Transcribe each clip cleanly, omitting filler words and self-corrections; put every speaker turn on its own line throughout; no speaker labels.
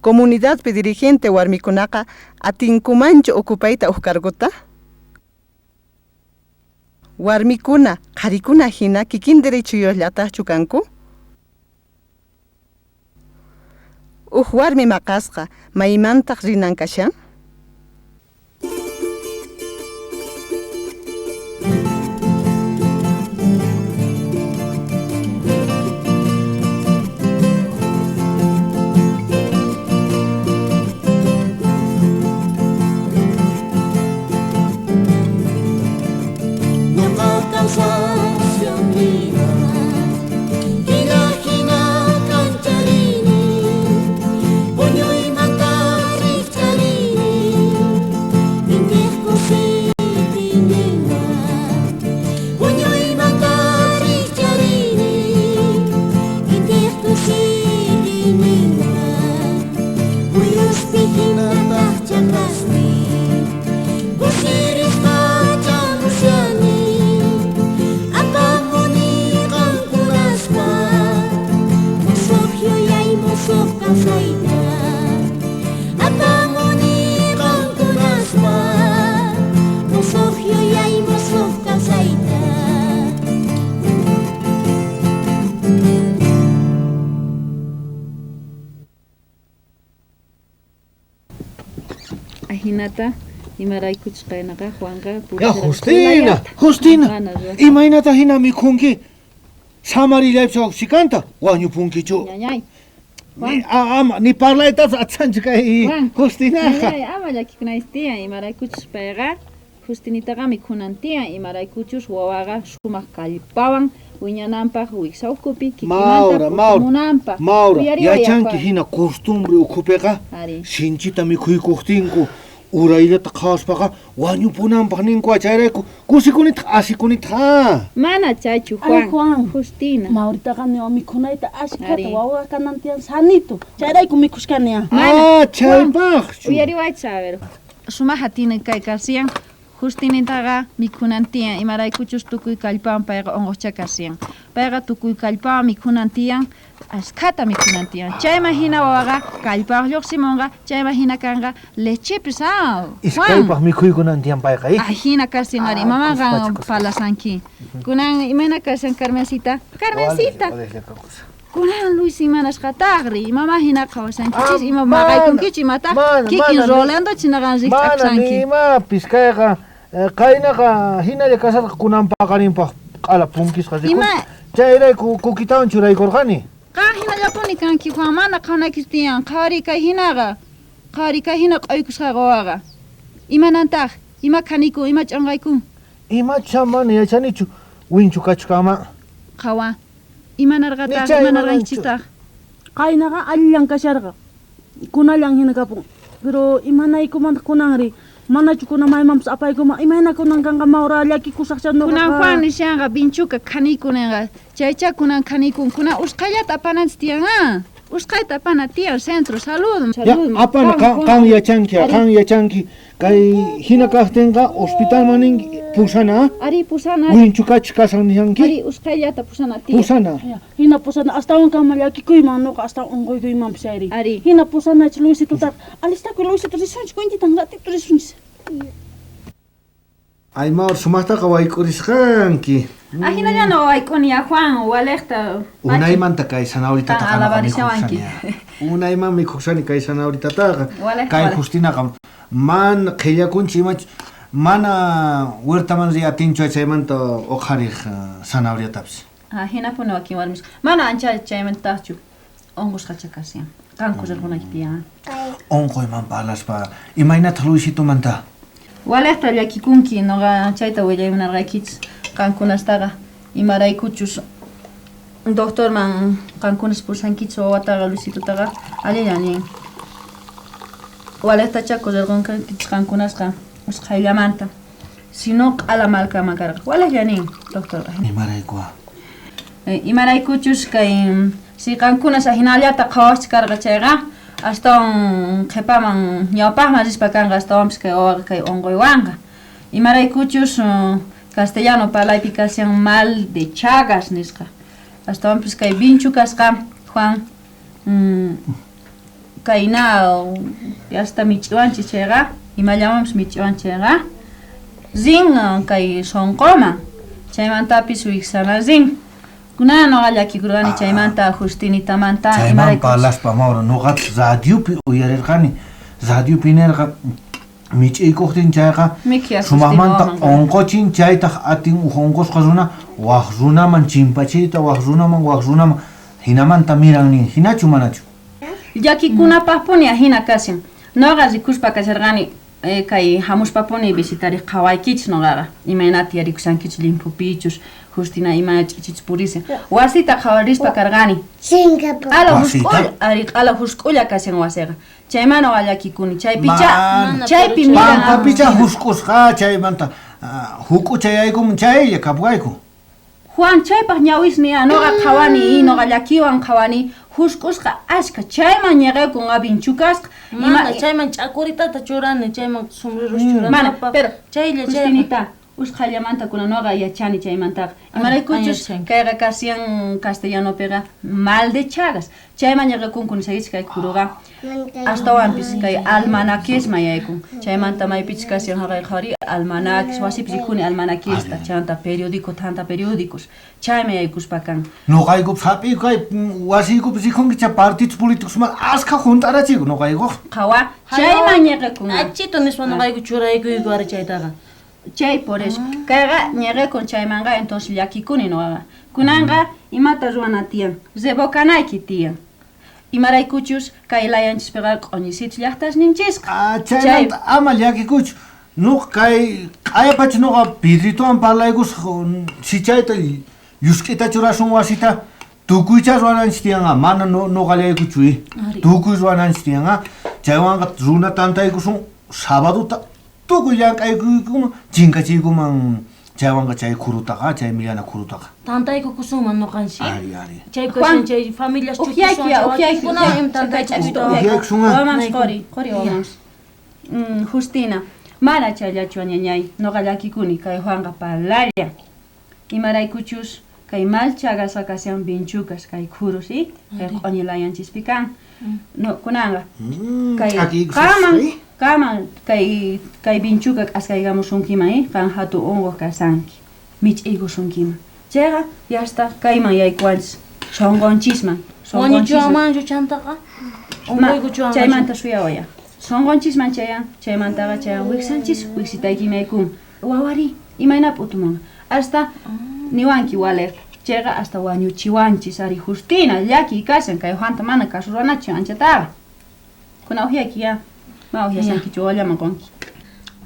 Comunidadpi dirigente warmikunaqa atinkumanchu ocupayta uj cargota? Warmikuna qharikuna hina kikin derechoyuqllataqchu kanku? Uj warmi maqasqa maymantaq rinan kashan?
Ajinata imaraykuchus qaynaqa Juanqa
Ya Justina, Justina, imaynata hina mikhunki? Samarillaypis wak wañupunkichu.
Ñañay.
Ni, ama, ni parlaytapas atsanchu kay Justinaqa.
Ñañay, ama llakikunaysi tiyan imaraykuchus payqa Justinitaqa mikhunan tiyan imaraykuchus wawaqa sumaq kallpawan wiñananpaq wiksa ukhupi
kikimanta Maura, Maura, yachanki hina costumbre ukhupiqa sinchita mikhuykuqtinku urayllata qhawaspaqa wañupunanpaq ninku chayrayku kusikunitaq asikunitaq.
Mana chaychu Juan,
Juan,
Justina.
Mauritaqa niwa mikhunayta ashkhata wawa kanan tiyan sanito. Chayrayku mikhushkani.
Ah, chaypaqchu.
Uyariwaychis a ver. Sumaq atina kay kasiyan Justinitaqa mikhunan tiyan imaraykuchus tukuy kallpawan payqa unquqcha kasiyan. Payqa tukuy kallpawan mikhunan tiyan ashkhata mikhunan tiyan. Chayman hina wawaqa kallpawaq lluqsimunqa, chayman hina kanqa lechepis ah.
Iskaypaq mikhuykunan tiyan payqa, eh?
Ajina kashan ari, mamanqa palasanki. Kunan imayna kashan Carmencita? Carmencita. Kunan Luis imanasqataqri, mama hina qhawasankichis, ima maqaykunkichu imataq kikin Rolando chinaqan
rikch'akusanki. Mana imapis kayqa qaynaqa hinalla kasarqa kunan paqarinpaq q'ala punkisqa rikun. Chayrayku kukitawan churaykurqani.
Qan hinallapuni kanki Juan, mana qhawanakis tiyan, qhawari kay hinaqa, qhawari kay hina q'uykusqaqa wawaqa. Imanantaq, ima khanikun, ima ch'anqaykun?
Imacha mana yachanichu, winchu kachukama.
Qhawa. Imanarqataq, imanarqankichistaq?
Qaynaqa allillan kasharqa, kunallan hina kapun. Pero imanaykumantaq kunanri, manachu kunan maymanpas apaykuman, imayna kunan kanqa Maura llakikusaqcha
nuqaqa. Kunan Juan nishanqa vinchuka khanikuninqa, chaycha kunan khanikun, kunan usqhayllata apananchis tiyan, ah. Usqhayta apana tiyan centro salud.
Ya, apana, qan yachanki, qan yachanki. Kay hina kaqtinqa hospitalman ninki pusana.
Ari pusana.
Winchukachus kashan nishanki.
Ari usqhayllata pusana tiyan.
Pusana.
Hina pusana astawan kama llakikuyman nuqa astawan unquykuymanpis chayri.
Ari.
Hina pusanach Luisitutaqa. Alistakuy Luisito risunchis cuentitan ratito risunchis.
Ay Maur sumaqtaqa wayk'urisqanki.
Ajinallana wayk'uni ya Juan waliqta.
Unaymanta kay zanahoriatataqa
alabarishawanki.
Unayman mikhushani kay zanahoriatataqa. Kay Justinaqa mana qhillakunchu imachu mana huertaman riy atinchu chaymanta uqhariq zanahoriatapis.
Hinapuni wakin warmisqa. Mana ancha chaymantaqchu unqusqacha kashan. Qanku rirqunayki tiyan.
Unquyman parlaspa imaynataq Luisitumanta?
Waliqta llakikunki nuqa chayta willaymunarqaykichis qankunastaqa imaraykuchus doctorman qankunas pusankichis wawataqa Luisitutaqa allillan nin. Waliqtacha rirqunkichis qankunasqa usqhayllamanta. Sino q'ala malkaman karqa. Waliqlla nin doctorqa.
Imarayku?
Imaraykuchus kay si qankunas ajinallata qhawaqchis karqa chayqa astawan qhipaman ñawpaqman rispa kanqa astawanpis kay wawaqa kay unquywanqa. Imaraykuchus castellano parlaypi kashan mal de Chagas nisqa. Astawanpis kay vinchu kasqa Juan Kayna yasta mich'iwanchis chayqa, imallawanpis mich'iwan chayqa, rin kay sunquman, chaymantapis wiksana rin. Kunan noqa llakikurqani chaymanta Justinitamanta.
Chayman parlaspa Maura, noqapis radiopi uyarerqani, radiopi nerqa mich'iykuqtin chayqa sumaqmanta onqochin, chaytaq atin uj onqosqa runa waj runaman chimpachiyta, waj runaman, waj runaman, jinamanta miran nin, jinachu manachu?
Llakikunapaqpuni ajina kashan. Noqa rikuspa kasharqani kay hamuspapuni visitariq qhawaykichis noqaqa, imaynata tiyarikushankichis llimphupichus, Justina ima ch'ichichus purishan. Wasita qhawarispa karqani. Q'ala husk'ulla, ari q'ala husk'ulla kashan wasiqa. Chaymanta noqa llakikuni, chaypicha, chaypi miran.
Pampapicha husk'usqa, chaymanta huk'ucha yaykumun chaylla kapuwayku.
Juan, chaypaq ñawisniya noqa qhawani, noqa llakiwan qhawani, husk'usqa ashka, chayman ñiqaykun avinchukasqa.
Mana, chayman ch'akuritata churani, chayman sombreros churani.
Mana, pero chaylla Justinita, usqhallamanta kuna noqa yachani chaymantaqa. Imaraykuchus kayqa kashan castellanopiqa mal de Chagas. Chayman ñiqakunku nisaykichis kay khuruqa. Astawanpis kay almanaquesman yaykun. Chaymanta maypichus kashan haqay qhawari almanaques, wasipis rikhuni almanaquesta, chaymanta periódico, tanta periódicos. Chayman yaykuspa kan.
Noqaykupis hap'iyku kay wasiykupis rikhunki chay partidos políticosman askha junt'arachiyku noqaykuqa.
Qhawa, chayman ñiqakun.
Achito nispa noqayku churaykuyku ari chaytaqa.
Chay por eso. Kayqa ñiqakun chaymanqa, entonces llakikuni noqaqa. Kunanqa imata ruwana tiyan, revocanayki tiyan. Imaraykuchus kay layanchispiqa q'uñisitus llaqtasninchisqa.
Chaymanta ama llakikuchu. Noqa kay q'ayapacha noqa Pedritowan parlaykusaq, si chayta llusk'ita churasun wasita, tukuycha ruwananchis tiyanqa, mana noqallaykuchu, tukuy ruwananchis tiyanqa. Chaywanqa runa tantaykusun sabadota tukuy llank'aykuykuman chinkachiykuman chaywanqa chay khurutaqa, chay millana khurutaqa.
Tantaykukusunman noqanchis.
Ari, ari.
Chay kashan chay familias chukusun,
tantaykusunman.
Wawaman qori, qori wawaman. Justina, mana chayllachu añañay, noqa llakikuni kay Juanqa parlalla. Imaraykuchus kay mal chagasqa kashan vinchukas kay khurus, kay q'uñilayanchispi kan. No, kunanqa kay kaman kay kay vinchuka k'askaykamusunkiman, qan hatun unquq kasanki, mich'iykusunkiman. Chayqa yasta kayman yaykuwanchis, sunqunchisman.
Wañuchiwanmanchu chantaqa? Unquykuchiwanmanchu?
Chaymanta suyawaya. Sunqunchisman chayan, chaymantaqa chayan wiksanchis, wiksitaykiman yaykun. Wawari, imayna p'utumunqa. Hasta niwanki waleq, chayqa hasta wañuchiwanchis ari Justina, llakiy kashan kay Juanta mana kasuranachu anchataqa. Kuna uhyayki ya, ma uhyashankichu wallaman qonki.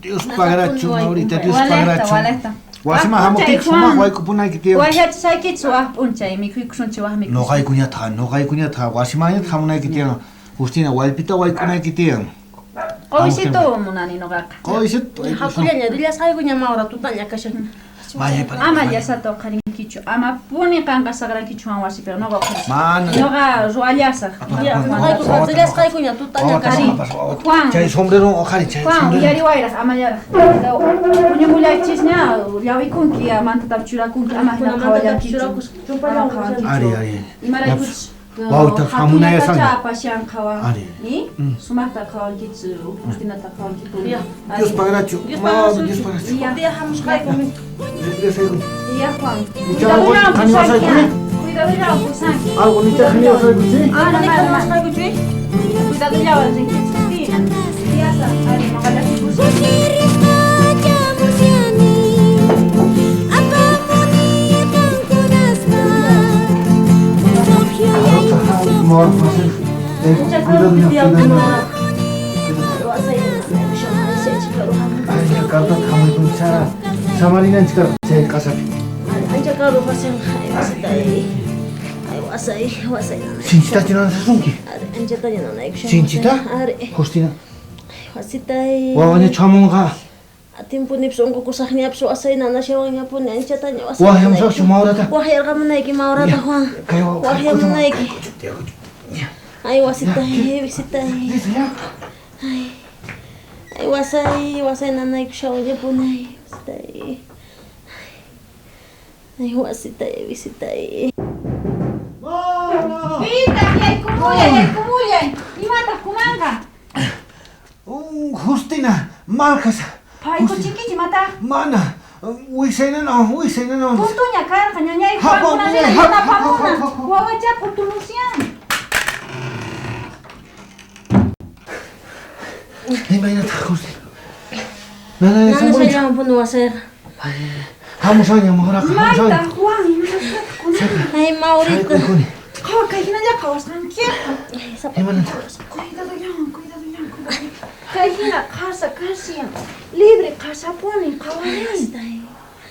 Dios pagarachun, Maurita, Dios pagarachun. Wasiman hamuptiyki sumaq wayk'upunayki tiyan.
Wayhachisaykichis waj p'unchay, mikhuykusunchis waj mikhusun.
Noqaykuñataq, noqaykuñataq, wasimanñataq hamunayki tiyan. Justina, wallpita wayk'unayki tiyan.
Qoysito munani noqaqa.
Qoysito.
Hakullaña, rillasqaykuña Maura, tutaña kashan.
Ama llasata uqharinkichu, ama puni qanqa saqrankichu Juan wasipiqa, noqa uqharisaq. Noqa ruwallasaq.
Noqaykuqa rillasqaykuña tutaña kashan.
Juan.
Chay sombreron uqhari, chay
Juan, uyariwayraq, amallaraq. Puñumullaychisña, llawikunki, mantatapis churakunki, ama hina qhawallankichu.
Ari, ari.
Imaraykuchus
Wawita hamunayasani.
Apashan qhawan.
Ari.
Sumaqta qhawankichis, Justinata qhawankichu.
Dios pagarachu.
Dios
Dios pagarachu.
Día hamusqayku.
Ya, Juan.
Cuidado,
Cuidado,
Algo ni te qhaniwasayku, sí?
Qhaniwasqayku, sí?
Cuidadollawan rinkichis, Justina. Yasa, ari, noqa llakikusaq.
Sinchitachu nanasasunki? Sinchita? Justina. Wawañachu hamunqa?
Atinpunipis unqukusaqñapis wasay nanashawanñapuni anchataña wasay.
Waqyamusaqchu Maurata?
Waqyarqamunayki Maurata, Juan. Waqyamunayki. Ay wasitay, visitay. Ay, ay wasay, wasay nanaykushawanñapuni, ay wasitay. Ay wasitay, visitay.
Pitaq yaykumuyay, yaykumuyay. Imataq
Justina, marcas.
Paykuchinkichu imata?
Mana, wisaynanawan, wisaynanawan.
Puntuña karqa ñañay
Juan,
Juan, kunan
ñañay,
rina
hap,
yanapamuna.
hap, hap, hap.
Wawacha p'utumusian.
Imaynataq, Justina? Nanay,
Nanashallawan puni wasayqa.
Hamushaña, maqraqa,
Mayta
hamushaña.
Juan, imarasqataq kunan?
Ay, Maurita.
Sayk'uykuni.
Qhawa kay hinalla qhawasqankiqa.
Imanataq?
Cuidado llawan, cuidado llawan, cuidado. Kay hina qhasa kasiyan. Libre qhasapuni qhawani.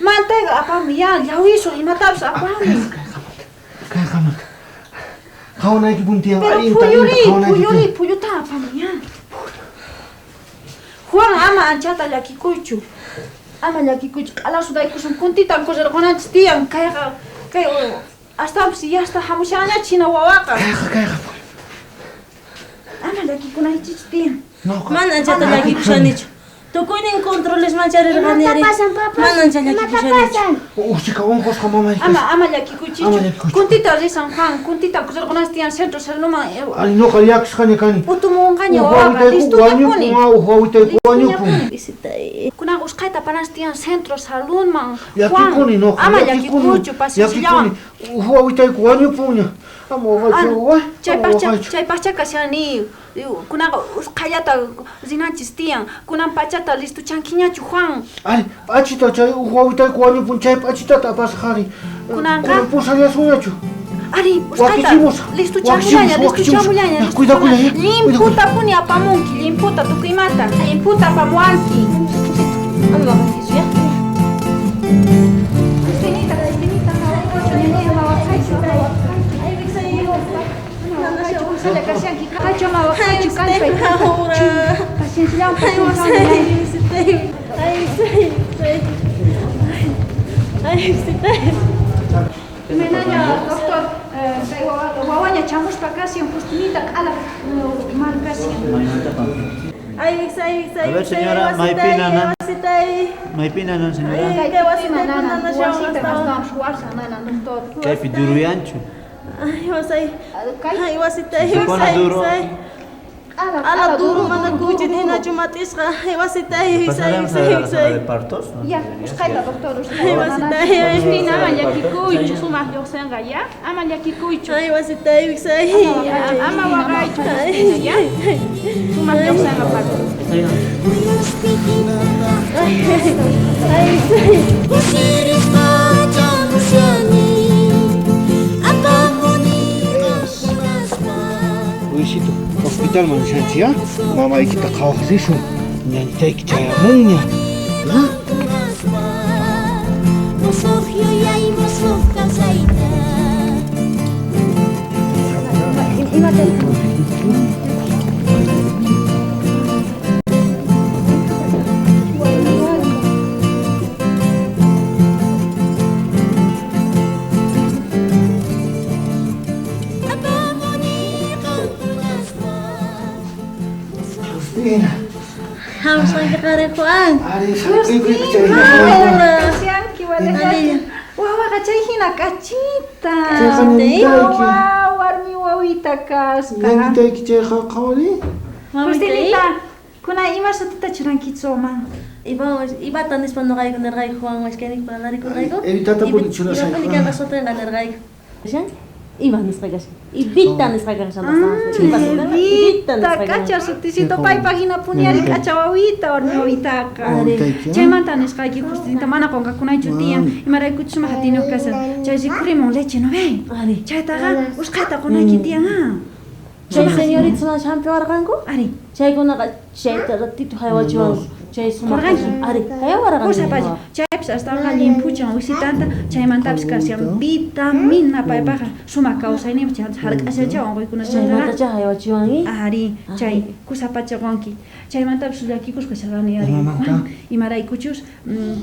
Mantayqa apamuy ya, llawisun imatapis apamuy.
Kay qamanta. Qhawanaykipuni tiyan,
Pero
allinta,
phuyuri,
allinta qhawanayki
phuyuri,
tiyan.
phuyuta apamuy ya. Juan, ama anchata llakikuychu. Ama llakikuychu, q'alasudaykusun kuntitan kurirqunanchis tiyan. Kayqa, kay astawanpis yasta hamushanña china wawaqa.
Kayqa, kayqa.
Ama llakikunaykichu tiyan.
Noqa.
Mana anchata llakikushanichu. Tukuynin controlesman charirqani
Imata
ari.
pasan, papas?
Mana ancha
Imata
llakikushanichu.
pasan?
Ushika unqusqa mamay.
Ama, ama
Ama
llakikuychichu.
llakikuychu.
Kuntita risan Juan, kuntita kurirqunanchis tiyan centro saluman.
Ay, noqa llakisqaña kani.
P'utumunqaña
Uj
wawaqa,
wawitayku
listuñapuni.
wañupun, uj wawitayku wañupun.
Visitay.
Kunan usqhayta paranchis tiyan centro salunman. Juan,
Llakikuni noqa,
ama
llakikuni.
llakikuychu, pacienciallawan.
Llakikuni. Uj wawitayku wañupunña. Ama waqaychu, waway.
Chay
Ama
pacha,
waqaychu.
chay pacha kashani, kunaqa usqhayllata rinanchis tiyan, kunan pachata listuchankiñachu Juan.
Ari, p'achita chay uj wawitayku wañupun, chay p'achitata apasaq ari.
Kunanqa?
Kunan pusallasunñachu.
Ari, usqhayta
Wakichimus,
listuchamullaña,
wakichimus,
listuchamullaña,
wakichimus. Cuidakulla, ya,
Limputa puni apamunki, limputa tukuymanta, limputa apamuwanki.
Ama waqaykichu ya.
Cristinita, Cristinita, ama waqaychu, ñañay, ama waqaychu, ama waqaychu.
Ay, Vixay.
Waqaychu, kusalla kashanki, kaychu ama waqaychu, kallpay.
Maura.
Pacienciallawan,
Ay,
pacienciallawan.
wasay, visitay. Ay, Vixay, Vixay. Ay, visitay.
Imaynaña, doctor, kay wawaña chamuspa kasiyan, Justinita q'ala mal kasiyan.
Ay, Vixay, Vixay,
A ver,
Vixay,
señora,
wasitay,
Maipina,
ay,
nan.
wasitay.
Maypina nan, señora.
Ay, kay wasitay kunanashawan
Wasita
astawan.
astawan wasa nana, doctor.
Kaypi duruyanchu.
Ay, wasay.
Kay
Ay, wasitay,
Se pone
Vixay,
duro.
Vixay.
q'ala,
Ala duro
duro,
mana
duro,
kuchi
duro.
ninachu matisqa. Ay, wasitay, Vixay,
Pasaremos a
Vixay,
la sala de
Vixay.
partos. ¿No?
Ya,
Debería
usqhayta,
ser.
doctor,
Ay,
usqhayta.
wasitay, ay,
Justina, ama llakikuychu, sumaq lluqsinqa, ya? Ama llakikuychu.
Ay, wasitay, Vixay.
Ama waqaychu, Justina, ya? Sumaq lluqsinqa parto.
Ay, Vixay.
Luisito, hospital man rishanchis, ya? Mamaykita qhawaq risun, ñañitayki chayamunña. ¿Ah? Justina.
Hamusqanki qari Juan.
Ari, sayk'uykuyki chay
Kashanki, walejaki. Wawaqa chay hina k'achita.
Chayqa ñañitayki.
Wawa, warmi wawita kasqa.
Ñañitayki chayqa qhawari.
Justinita, kunan ima sutita churankichu man?
Ibata nispa noqayku nirqayku Juan washkaynik parlarikurqayku.
Evitatapuni churasayku.
Ibapuni kanqa sutinqa nirqayku. Kashan? Iba nisqa kashan. Ibita nisqa kashan Iba sutinqa Ibita
Ibita,
nisqa kashan.
k'acha sutisito paypaq hinapuni ari k'acha wawita, warmi wawitaqa.
Wawitayki, ah.
Chaymanta nisqayki Justinita mana qunqakunaychu tiyan, imaraykuchus sumaq atiniyuq kashan. Chay rikhurimun leche, ¿no ve?
Ari.
Chaytaqa usqhayta qunayki tiyan, ah.
Chay señoritas hampiwarqanku?
Ari.
Chaykunaqa chayta ratito haywachiwanku. Chay sumaq
Qurqanki?
kashan. Ari, haywarqani.
Kusa pacha, chaypis astawanqa llimphuchan wisitanta, chaymantapis kashan vitamina paypaqqa sumaq kawsayninpaq chayta hark'ashacha unquykunasqantaqa.
Chaymantacha haywachiwan, eh?
Ari, chay kusa pacha qunki. Chaymantapis llakikusqa kasharqani ari.
Imamanta?
Juan, imaraykuchus,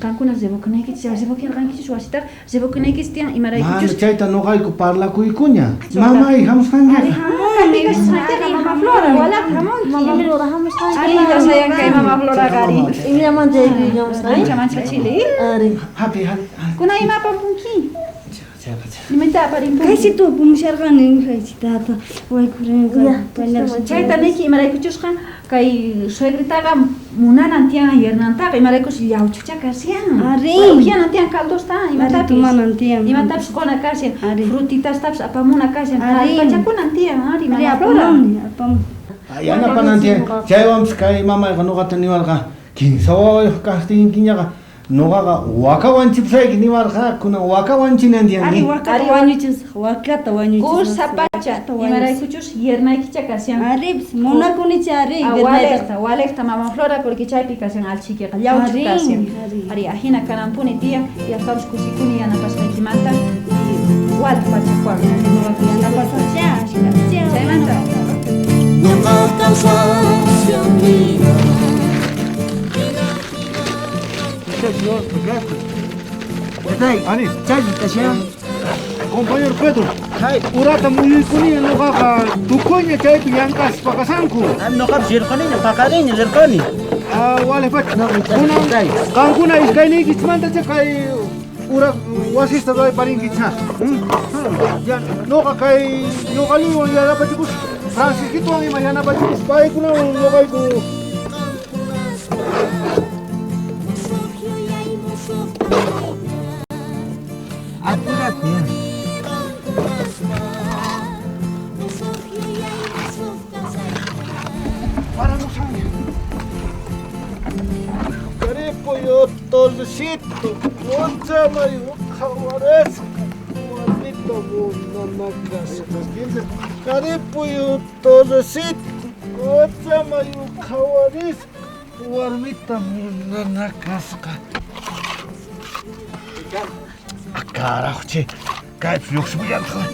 qankuna revocanaykichis, chay revoquearqankichis wasitaq, revocanaykichis tiyan, imaraykuchus.
Mana, chayta noqayku parlakuykuña.
Chayta.
Mamay, hamusqanki.
Ari, hamunki, kasqankiqa Mama Flora, walaq hamunki.
Mama Flora hamusqanki.
Ari, sayankay Mama Flora qari.
Imaynamanta yaykuykamusqa, eh?
Ancha manchachili, eh?
Ari.
Hapi, hapi.
Kuna ima apamunki?
Chayqa, chayqa.
Imata aparimpunki?
Kaysitu apamusharqani, tata waykurin.
Chayta niyki imaraykuchusqa kay suegritaqa munanan tiyan yernantaqa imaraykuchus llawchucha kashan.
Ari.
Ujyanan tiyan caldosta imatapis.
Tomanan tiyan.
Imatapis qona kashan.
Ari.
Frutitastapis apamuna kashan.
Ari.
Kallpachakunan tiyan ari
Ari
mama Flora.
apamuni, apamun.
Yanapanan tiyan. Chaywanpis kay mamayqa noqata niwarqa kinsa wawayuq kaqtinkiñaqa noqaqa waka wanchipusayki niwarqa kunan waka wanchinan tiyan.
Ari wakata
Ari,
wañuchisaq, wakata wañuchisaq.
Kusa pacha imaraykuchus yernaykicha kashan.
Ari, munakunicha ari,
Ah,
yernaytaqa.
walejta, walejta mama Flora porque chaypi kashan alchikiqa llawchu
Ari,
kashan.
ari.
Ari ajina kananpuni tiyan y astawanpis kusikuni yanapasqaykimanta y walej pachakuwan.
Yanapasaqcha, ashkatacha.
Chaymanta.
Nunca cansancio mira.
Ani, Compañero Pedro, urata muyuykuni noqaqa tukuyña chaypi llank'aspa kasanku.
Noqapis rirqaniña, paqariña rirqani.
Ah, wale pacha. Kunan qankuna iskayniykichmantacha kay ura wasista ruwayparinkichá. Ya noqa kay ñuqaliywan yanapachikus Francisquitowan ima yanapachikus paykunawan noqayku.
Apurate.
Paramusaña. Karipuy toldecito, Gonzalo qhawarisqa, warmita munanakasqa. Karipuy toldecito, Gonzalo qhawarisqa, warmita munanakasqa. Ah, carajo, che. Kaypis lluqsimullantaq.